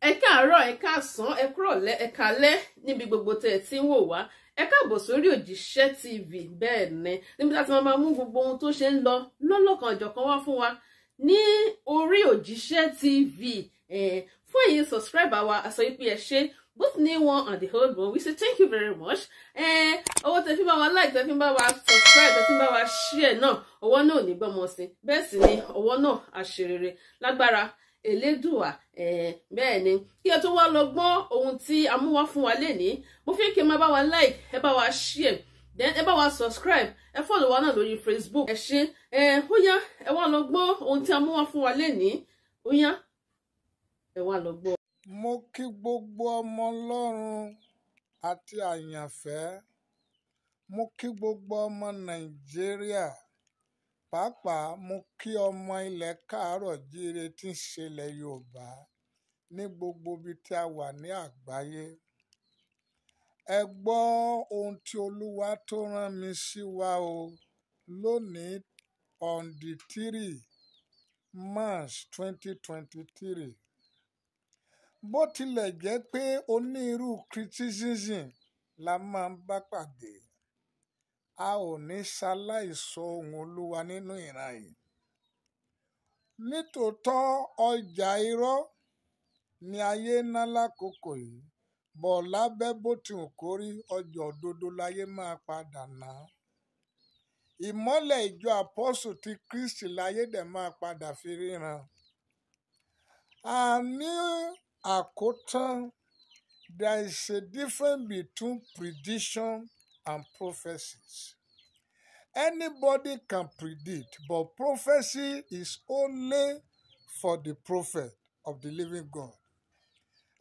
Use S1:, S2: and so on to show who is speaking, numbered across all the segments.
S1: Ẹ káàárọ̀, ẹ káàsán, ẹ kúrọ̀lẹ́, ẹ káalẹ́ níbi gbogbo tẹ́ ẹ ti ń wò wá. Ẹ káàbọ̀ sórí Òjíṣẹ́ TV. Bẹ́ẹ̀ ni, níbi tá a ti máa mú gbogbo ohun tó ṣe ń lọ lọ́lọ́kan ọ̀jọ̀kan wá fún wa ní orí Òjíṣẹ́ TV. Fún ẹ̀yin subscriber wa, a sọ pé ẹ ṣé, both new one and the old one, we say thank you very much. Owó tẹ́ fi bá wa like, tẹ́ fi bá wa subscribe, tẹ́ fi bá wa share náà, ọwọ́ náà ò ní gbọ́mọ sí, bẹ́ẹ̀ sì ni ọwọ́ náà àṣerere lágbára Elédùà. Bẹ́ẹ̀ ni, kí ẹ tó wá lọ gbọ́ ohun tí a mú wá fún wa lénìí, mo fi kí ẹ máa bá wa like, ẹ bá wa share, then ẹ bá wa subscribe, ẹ follow wa náà lórí Facebook. Ẹ ṣé. Ó yá, ẹ wá lọ gbọ́ ohun tí a mú wá fún wa lénìí. Ó yá, ẹ wá lọ gbọ́.
S2: Mo kí gbogbo ọmọ Ọlọ́run àti àyànfẹ́. Mo kí gbogbo ọmọ Nàìjíríà, pàápàá mo kí ọmọ ilẹ̀ káàárọ̀ jíire tí ń ṣe ilẹ̀ Yorùbá ní gbogbo ibi tí a wà ní àgbáyé. Ẹ gbọ́ ohun tí Olúwa tó rán mi sí wa o lónìí, on the 3 March 2023. Bó tilẹ̀ jẹ́ pé onírú criticism la máa ń bá pàdé, a ò ní ṣaláìsọ ohun Olúwa nínú ìran yìí. Nítòótọ́, ọjà irọ́ ni ayé ná lákòókò yìí bọ̀. Lábẹ́ bó ti hù kó rí, ọjà òdodo láyé máa padà ná. Ìmọ́lẹ̀ ìjọ àpọ́sù ti Kristi láyé dẹ̀ máa padà fi ríran. Àní àkótán, there is a difference between prediction and prophecies. Anybody can predict, but prophecy is only for the prophet of the living God.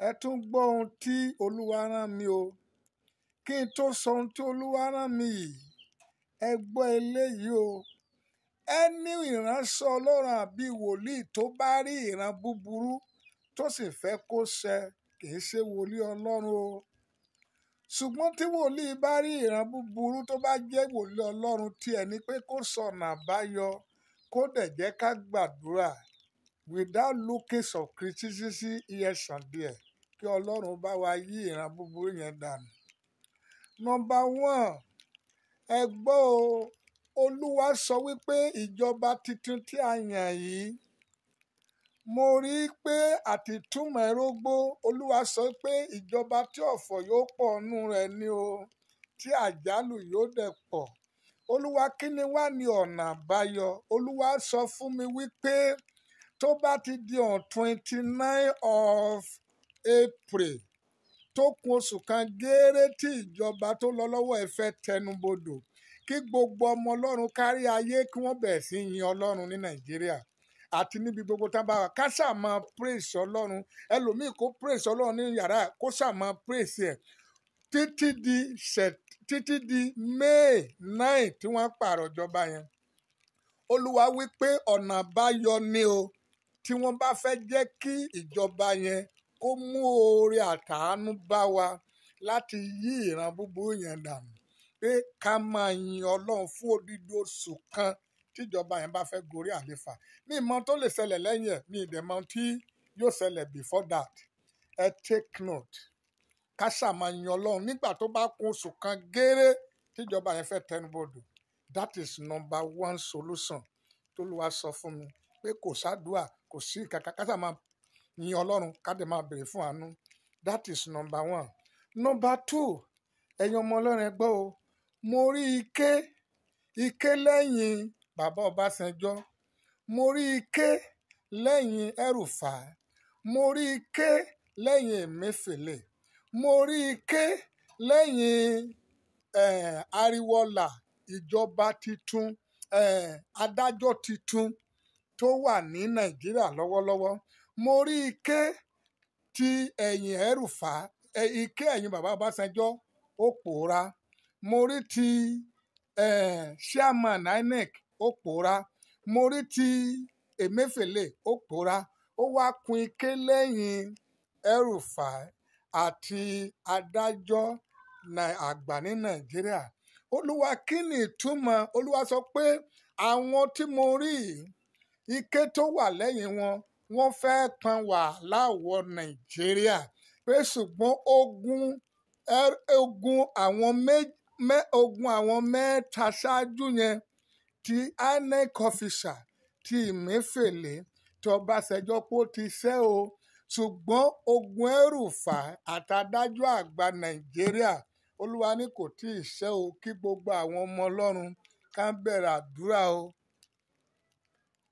S2: Ẹ tún gbọ́ ohun tí Olúwa rán mi o. Kí n tó sọ ohun tí Olúwa rán mi yìí, ẹ gbọ́ eléyìí o. Ẹni ìránṣẹ́ Ọlọ́run àbí wòlíì tó bá rí ìran búburú tó sì fẹ́ kó ṣẹ, kì í ṣe wòlíì Ọlọ́run o. Ṣùgbọ́n tí wòlíì bá rí ìran búburú, tó bá jẹ́ wòlíì Ọlọ́run, tí ẹni pé kó sọ̀nà àbáyọ, kó dẹ̀ jẹ́ ká gbàdúrà without looking of criticism here and there, kí Ọlọ́run bá wa yí ìran búburú yẹn dànù. Number one, ẹ gbọ́ o. Olúwa sọ wípé ìjọba tuntun tí a yàn yìí, mo rí i pé àtìtúmọ̀ ẹrógbó. Olúwa sọ pé ìjọba tí ọ̀fọ̀ yóò pọ̀ nù rẹ̀ ni o, tí àjálù yóò dẹ̀ pọ̀. Olúwa, kí ni wá ní ọ̀nà àbáyọ? Olúwa sọ fún mi wípé tó bá ti di on 29 of April, tó kù oṣù kan gééré tí ìjọba tó lọ lọ́wọ́ ẹ fẹ́ tẹnubodò, kí gbogbo ọmọ Ọlọ́run kárí ayé kí wọ́n bẹ̀rẹ̀ sí yin Ọlọ́run ní Nàìjíríà àti níbi gbogbo tá a bá wà, ká ṣáà máa praise Ọlọ́run. Ẹlòmíì kó praise Ọlọ́run ní yàrá, kó ṣáà máa praise ẹ̀ títí di May 9 tí wọ́n pààrọ̀ ìjọba yẹn. Olúwa wí pé ọ̀nà àbáyọ ni o, tí wọ́n bá fẹ́ jẹ́ kí ìjọba yẹn kó mú oore àtàánú bá wa láti yí ìran búburú yẹn dànù, pé ká máa yin Ọlọ́run fún odidi oṣù kan tíjọba yẹn bá fẹ́ gorí àléfà. Mi mọ tó lè ṣẹlẹ̀ lẹ́yìn ẹ̀, mi ì dẹ̀ mọ tí yóò ṣẹlẹ̀ before that. Ẹ take note, ká ṣáà máa yin Ọlọ́run nígbà tó bá kún oṣù kan gééré tíjọba yẹn fẹ́ tẹnubodò. That is number one solution tólúwa sọ fún mi, pé kò sádùá, kò sí kàkà, ká ṣáà máa yin Ọlọ́run, ká dẹ̀ máa béèrè fún àánú. That is number one. Number two, ẹ̀yin ọmọ Ọlọ́run, ẹ gbọ́ o. Mo rí ike, ike lẹ́yìn bàbá Ọbásanjọ́. Mo rí ike lẹ́yìn El-Rufai. Mo rí ike lẹ́yìn Emefiele. Mo rí ike lẹ́yìn Ariwoola. Ìjọba titun, adájọ́ titun tó wà ní Nàìjíríà lọ́wọ́lọ́wọ́, mo rí ike ti ẹ̀yìn El-Rufai. Ike ẹ̀yìn bàbá Ọbásanjọ́, ó pòórá. Mo rí ti chairman INEC, ó pòórá. Mo rí ti Emefiele, ó pòórá. Ó wá kun ike lẹ́yìn El-Rufai àti adájọ́ àgbà ní Nàìjíríà. Olúwa, kí ni ìtumọ̀? Olúwa sọ pé àwọn tí mo rí yìí, ike tó wà lẹ́yìn wọn, Wọ́n fẹ́ tan wàhálà wọ Nàìjíríà pé, ṣùgbọ́n ogun àwọn mẹ́ta ṣáájú yẹn, ti INEC officer, ti Emefiele, tí Ọbásanjọ́, pé ó ti ṣẹ́ o. Ṣùgbọ́n ogun El-Rufai àtàdájọ́ àgbà Nàìjíríà, Olúwa ní kò tí ì ṣẹ́ o. Kí gbogbo àwọn ọmọ Ọlọ́run ká bẹ̀rẹ̀ àdúrà o,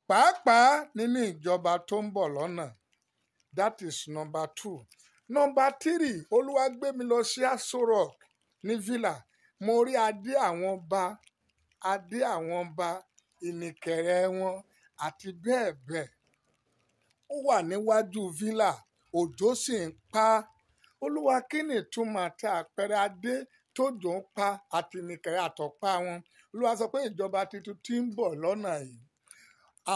S2: pàápàá nínú ìjọba tó ń bọ̀ lọ́nà. That is number two. Number three, Olúwa gbé mi lọ sí Aso Rock ní Villa. Mo rí adé àwọn ọba, adé àwọn ọba, ìnìkẹ̀rẹ̀ wọn àti bẹ́ẹ̀ bẹ́ẹ̀. Ó wà níwájú Villa, òjò sì ń pa. Olúwa, kí ni ìtumọ̀ àti àpẹẹrẹ adé tójò ń pa àti ìnìkẹ̀rẹ̀ àtọ̀pá wọn? Olúwa sọ pé ìjọba tuntun tí ń bọ̀ lọ́nà yìí,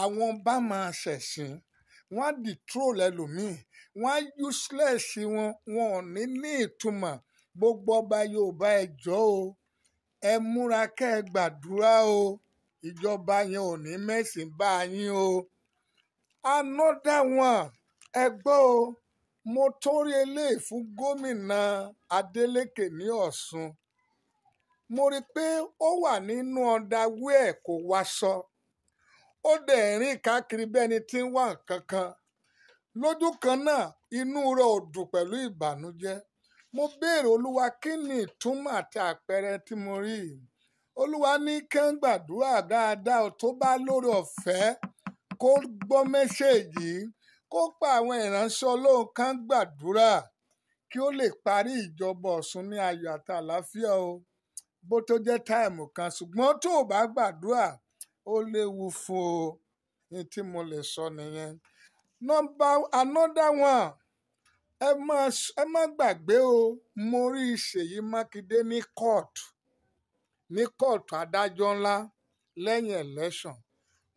S2: àwọn bá máa ṣẹ̀sìn, wọ́n á dethrone ẹlòmíì, wọ́n á useless wọn, wọn ò ní ní ìtumọ̀. Gbogbo ọba Yorùbá, ẹ jọ̀ọ́ o, ẹ múra kẹ́ ẹ gbàdúrà o. Ìjọba yẹn ò ní mẹ́sìn bá yín o. Another one, ẹ gbọ́ o. Mo torí eléyìí fún gómìnà Adeleke ní Ọ̀ṣun. Mo rí i pé ó wà nínú underwear, kò wáṣọ. Ó dẹ̀ rìn káàkiri bí ẹni tí ń wá nǹkan kan lójú kan náà. Inú rẹ̀ ò dùn pẹ̀lú ìbànújẹ́. Mo béèrè, Olúwa, kí ni ìtumọ̀ àti àpẹẹrẹ tí mo rí yìí? Olúwa ní kí n gbàdúrà dáadáa o. Tó bá lórí ọ̀fẹ́ kó gbọ́ message, kó pa àwọn ìránṣẹ́ Ọlọ́run kan gbàdúrà kí ó lè parí ìjọba Ọ̀ṣun ní ayọ̀ àti àlàáfíà o, bó tó jẹ́ time kan. Ṣùgbọ́n tó o bá gbàdúrà, ó léwu fún o. Ní tí mo lè sọ nìyẹn. Number another one, ẹ má gbàgbé o, mo rí Ṣèyí Mákindé ní court, ní kóòtù adájọ́ ńlá lẹ́yìn election.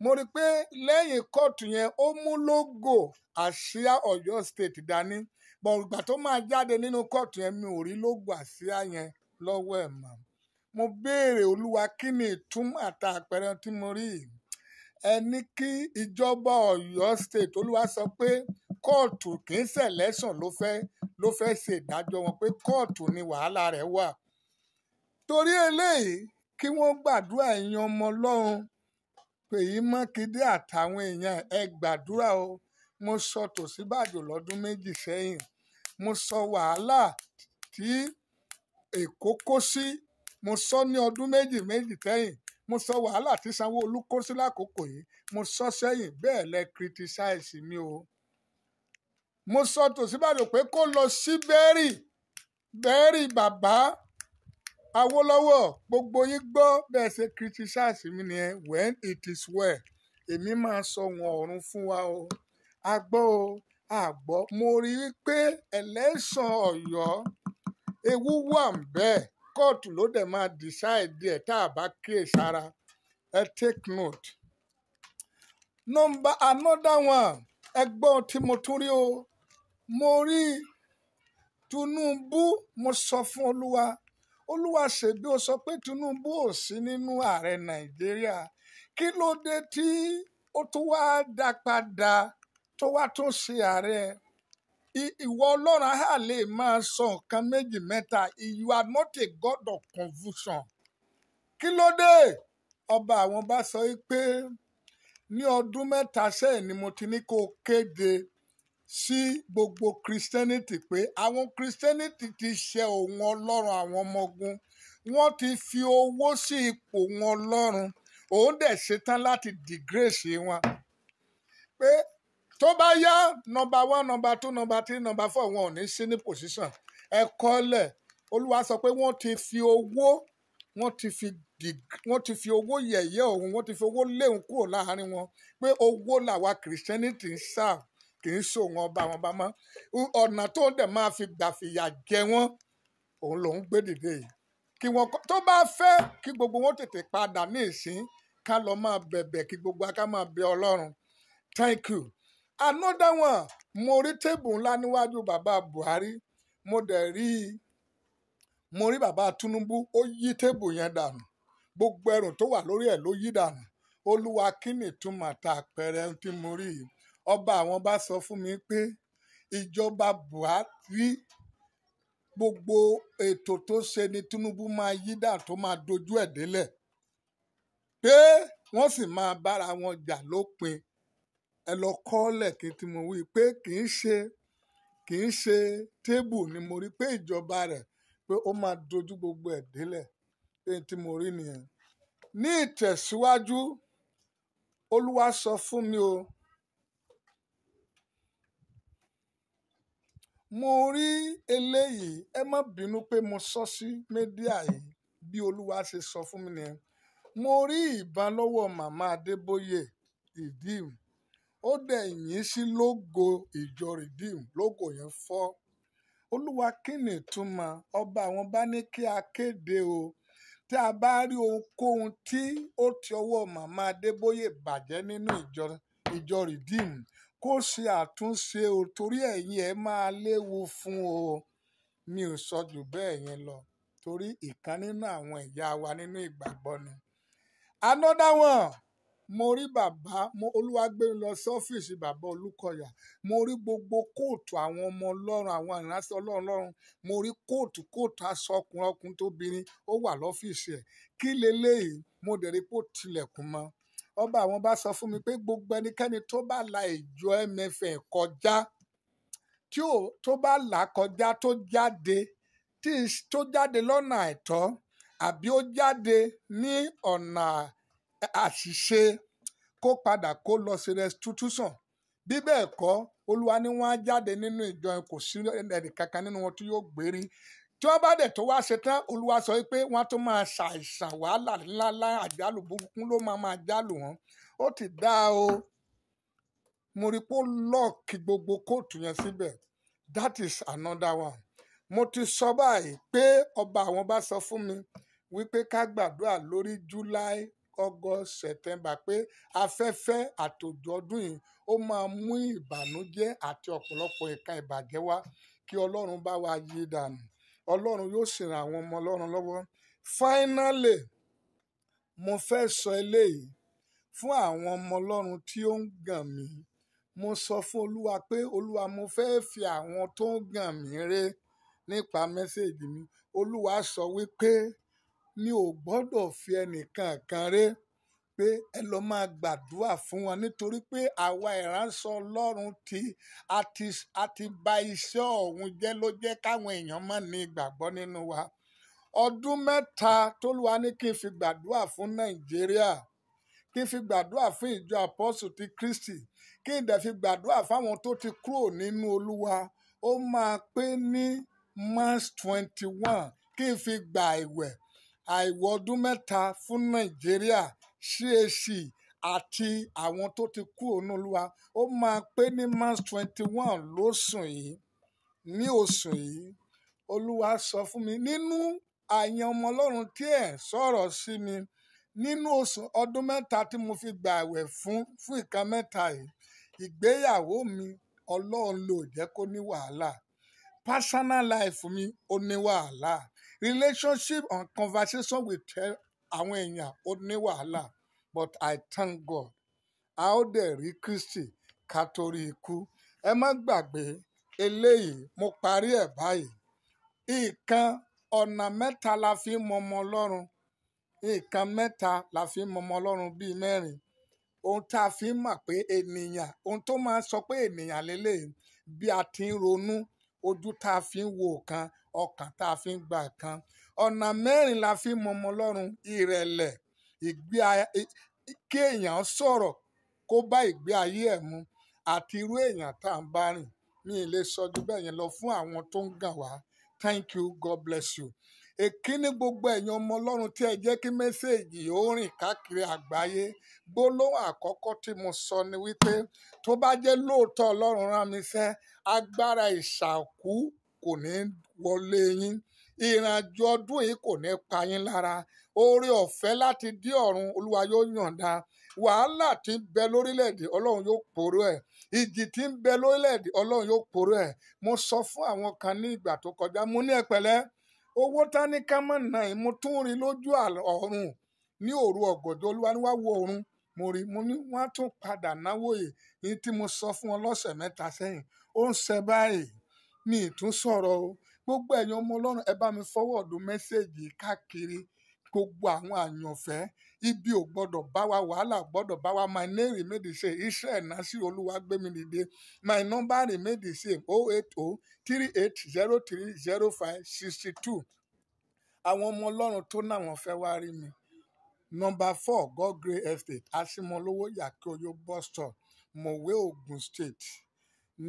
S2: Mo rí i pé lẹ́yìn kóòtù yẹn, ó mú logo àsíá Ọ̀yọ́ State dání, but ìgbà tó máa jáde nínú kóòtù yẹn, mi ò rí logo àsíá yẹn lọ́wọ́ ẹ̀ mọ́. Mo béèrè, Olúwa, kí ni ìtumọ̀ àti àpẹẹrẹ tí mo rí yìí? Ẹ ní kí ìjọba Ọ̀yọ́ State. Olúwa sọ pé kóòtù, kì í ṣe election ló fẹ́ ṣe ìdájọ́ wọn, pé kóòtù ni wàhálà rẹ̀ wà. Torí eléyìí, kí wọ́n gbàdúrà. Ẹ̀yin ọmọ Ọlọ́run, Ṣèyí Mákindé àtàwọn èèyàn, ẹ gbàdúrà o. Mo sọ tÒṣínbàjò lọ́dún 2 sẹ́yìn. Mo sọ wàhálà tí Èkó kó sí. Mo sọ ní ọdún méjì méjì sẹ́yìn. Mo sọ wàhálà tí Sanwó-Olú kó sí lákòókò yìí. Mo sọ sẹ́yìn bẹ́ẹ̀, lẹ criticize mi o. Mo sọ tÒṣínbàjò pé kó lọ sí burial, burial bàbá Awólọ́wọ̀. Gbogbo yín gbọ́ bẹ́ẹ̀ ṣe criticize mi nìyẹn. When it is well, èmi máa sọ wọn ọ̀run fún wa o. A gbọ́ o, a gbọ́. Mo rí i pé election Ọ̀yọ́, ewu wà ń bẹ́ẹ̀. Kóòtù ló dẹ̀ máa decide ẹ̀ tá a bá kíyèsára. Ẹ take note. Number another one, ẹ gbọ́ tí mo tún rí o. Mo rí Tinubu. Mo sọ fún Olúwa, Olúwa, ṣèbí ó sọ pé Tinubu ò sí nínú ààrẹ Nàìjíríà, kí ló dé tí ó tún wá dá padà tó wá tún ṣe ààrẹ? Ìwọ Ọlọ́run á lè máa sọ nǹkan méjì mẹ́ta. You are not a God of confusion. Kí ló dé? Ọba àwọn bá sọ pé ní ọdún 3 sẹ́yìn ni mo ti ní kó o kéde sí gbogbo Christianity pé àwọn Christianity ti ṣe òun Ọlọ́run àwọn ọmọ ogun, wọ́n ti fi owó sí ipò wọn Ọlọ́run, òun dẹ̀ ṣetán láti disgrace wọn, pé tó bá yá, number one, number two, number three, number four, wọn ò ní sí ní position. Ẹ kọ́lẹ̀. Olúwa sọ pé wọ́n ti fi owó yẹ̀yẹ́ òun, wọ́n ti fi owó léun kúrò láàrin wọn, pé owó làwa Christianity ń serve, kì í ṣòun ọba àwọn ọba mọ́. Ọ̀nà tó ń dẹ̀ máa fi gbà fìyà jẹ wọ́n, òun lòún gbé dìde yìí. Kí wọ́n tó bá fẹ́ kí gbogbo wọn tètè padà ní ìsín, ká lọ máa bẹ̀bẹ̀, kí gbogbo wa ká máa bẹ Ọlọ́run. Thank you. Another one, mo rí table ńlá níwájú bàbá Buhari. Mo dẹ̀ rí, mo rí bàbá Tinubu, ó yí table yẹn dànù. Gbogbo ẹrù tó wà lórí ẹ̀ ló yí dànù. Olúwa, kí ni ìtumọ̀ àti àpẹẹrẹ tí mo rí yìí? Ọba àwọn bá sọ fún mi pé ìjọba Buhari gbogbo ètò tó ṣe ni Tinubu máa yí dà tó máa dojú ẹ̀ délẹ̀, pé wọ́n sì máa bára wọn jà lópin. Ẹ lọ kọ́lẹ̀ kí n tí mo wí pé kì í ṣe tébù ni mo rí pé ìjọba rẹ̀ pé ó máa dojú gbogbo ẹ̀ délẹ̀, pé n tí mo rí nìyẹn. Ní ìtẹ̀síwájú, Olúwa sọ fún mi o, mo rí eléyìí, ẹ má bínú pé mo sọ sí mídíà yìí bí Olúwa ṣe sọ fún mi nìyẹn. Mo rí ìbọn lọ́wọ́ màmá Adébóyè Redeem, ó dẹ̀ yín sí lógo ìjọ Redeem, lógo yẹn fọ́. Olúwa kí ni ìtumọ̀? Ọba àwọn bá ní kí a kéde o, tí a bá rí ohunkóhun tí ó ti ọwọ́ màmá Adébóyè bàjẹ́ nínú ìjọ Redeem, kó ṣe àtúnṣe o, torí ẹ̀yin ẹ̀ máa léwu fún o. Mi ò sọ jù bẹ́ẹ̀ yẹn lọ, torí ìkan nínú àwọn ìyá wa nínú ìgbàgbọ́ ni. Another one, mo rí bàbá, mo Olúwa gbé mi lọ sí ọ́fíìsì bàbá Olúkọ̀yà, mo rí gbogbo kóòtù àwọn ọmọ Ọlọ́run, àwọn ìránṣẹ́ Ọlọ́run, mo rí kóòtù aṣọ ọkùnrin ọkùnrin tóbìnrin ó wà lọ́fíìsì ẹ̀. Kí leléyìí? Mo dẹ̀ rí pé ó tilẹ̀kùn mọ́. Ọba àwọn bá sọ fún mi pé gbogbo ẹnikẹ́ni tó bá la ìjọ MFM kọjá, tó bá là kọjá tó jáde, tó jáde lọ́nà àìtọ́ àbí ó jáde ní ọ̀nà àṣìṣe, kó padà kó lọ sí restitution. Bí bẹ́ẹ̀ kọ́, Olúwa ní wọ́n á jáde nínú ìjọ yẹn, kò sí ẹnì kankan nínú wọn tí yóò gbérí. Tí wọ́n bá dẹ̀ tó wá ṣe tán, Olúwa sọ pé wọ́n á tún máa ṣàìsàn wàhálà ńláńlá, àjálù burúkú ló máa máa jálù wọ́n. Ó ti dá o. Mo rí pé ó lọ́ọ̀kì gbogbo kóòtù yẹn síbẹ̀. That is another one. Mo ti sọ báyìí pé ọba àwọn bá sọ fún mi wípé ká gbàdúrà lórí July, August, September pé afẹ́fẹ́ àtòjò ọdún yìí ó máa mú ìbànújẹ́ àti ọ̀pọ̀lọpọ̀ nǹkan ìbàjẹ́ wá, kí Ọlọ́run bá wa yí dànù. Ọlọ́run yóò sì ràn àwọn ọmọ Ọlọ́run lọ́wọ́. Finally, mo fẹ́ sọ eléyìí fún àwọn ọmọ Ọlọ́run tí ó ń gàn mí. Mo sọ fún Olúwa pé Olúwa, mo fẹ́ fi àwọn tó ń gàn mí ré nípa mẹ́sẹ̀gì mi. Olúwa sọ wípé mi ò gbọ́dọ̀ fi ẹnìkan kan ré, pé ẹ lọ máa gbàdúrà fún wọn, nítorí pé àwa ìránṣẹ́ Ọlọ́run a ti bà iṣẹ́ ọ̀hún jẹ́, ló jẹ́ káwọn èèyàn má ní ìgbàgbọ́ nínú wa. Ọdún mẹ́ta t'Olúwa ní kí n fi gbàdúrà fún Nàìjíríà, kí n fi gbàdúrà fún ìjọ Àpọ́sù ti Kristi, kí n dẹ̀ fi gbàdúrà fáwọn tó ti kúrò nínú Olúwa, ó máa pé ní March 21 kí n fi gbà ìwẹ̀ àìwọ̀ ọdún mẹ́ta fún Nàìjíríà, CAC àti àwọn tó ti kúrò nínú Olúwa, ó máa pé ní March 21 lóṣù yìí. Ní oṣù yìí, Olúwa sọ fún mi nínú àyàn ọmọ Ọlọ́run tí ẹ̀ sọ̀rọ̀ sí mi nínú oṣù ọdún mẹ́ta tí mo fi gbà àwẹ̀ fún ìkan mẹ́ta yìí, ìgbéyàwó mi Ọlọ́run ló jẹ́ kó ní wàhálà, personal life mi ó ní wàhálà, relationship and conversation with àwọn èèyàn ó ní wàhálà, but I thank God. A ó dẹ̀ rí Kristi ká torí ikú. Ẹ má gbàgbé eléyìí, mo parí ẹ̀ báyìí. Ìkan ọ̀nà mẹ́ta la fi ń mọ ọmọ Ọlọ́run. Nǹkan mẹ́ta la fi ń mọ ọmọ Ọlọ́run bíi mẹ́rin. Ohun tá a fi ń mọ̀ pé ènìyàn, ohun tó máa ń sọ pé ènìyàn lélẹ́yìí, bí a ti ń ronú, ojú tá a fi ń wo kan, ọkàn tá a fi ń gba kan. Ọ̀nà mẹ́rin la fi ń mọ ọmọ Ọlọ́run: ìrẹ̀lẹ̀, kí èèyàn sọ̀rọ̀ kó bá ìgbé ayé ẹ̀ mu, àti irú èèyàn tá à ń bá rìn. Mi ì lè sọ ju bẹ́ẹ̀ yẹn lọ fún àwọn tó ń gàn wá. Thank you, God bless you. Èkíní gbogbo ẹ̀yin ọmọ Ọlọ́run tí ẹ jẹ́ kí mẹ́sẹ̀gì ó rìn káàkiri àgbáyé. Gbólóhùn àkọ́kọ́ tí mo sọ ni wípé tó bá jẹ́ lóòótọ́ Ọlọ́run rán mi sẹ́, agbára ìṣàkú kò ní wọlé yín. Ìrìnàjò ọdún yìí kò ní pa yín lára. Oore ọ̀fẹ́ láti dé ọ̀run Olúwa yóò yọ̀ǹda. Wàhálà tí ń bẹ lórílẹ̀-èdè Ọlọ́run yóò pòrò ẹ̀. Ìjì tí ń bẹ lórílẹ̀-èdè Ọlọ́run yóò pòrò ẹ̀. Mo sọ fún àwọn kan ní ìgbà tó kọjá, mo ní ẹ pẹ̀lẹ́, owó tán ní ká mọ̀ náà, mo tún rí lójú ọ̀run ní òru ọ̀gànjọ́. Olúwa ní wá wo ọ̀run, Mo rí, mo ní wọ́n á tún padà náwó yìí ní tí mo sọ fún wọn lọ́sẹ̀ 3 sẹ́yìn. Ó ń ṣe báyìí, mi ì tún sọ̀rọ̀ o. Gbogbo ẹ̀yin ọmọ Ọlọ́run, ẹ bá mi forward message káàkiri gbogbo àwọn àyànfẹ́. Ibi ò gbọ́dọ̀ bá wa, wàhálà ò gbọ́dọ̀ bá wa. My name remain the same, Israel Nasir Olúwagbémidìde. My number remain the same, 08038030562. Àwọn ọmọ Ọlọ́run tó náwọn fẹ́ wá rí mi, number 4 God Grey Estate, Asimolowo, Yakoyo bus stop, Mowe, Ogun State,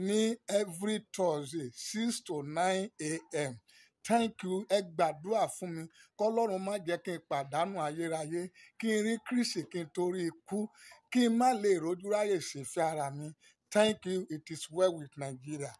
S2: ní every Thursday 6 to 9 a.m. Thank you. Ẹ gbàdúrà fún mi kọlọ́run má jẹ́ kí n pàdánù ayérayé, kí n rí Kristi kí n torí ikú, kí n má lè rojú ráyè ṣèfẹ́ ara mi. Thank you. It is well with Nigeria.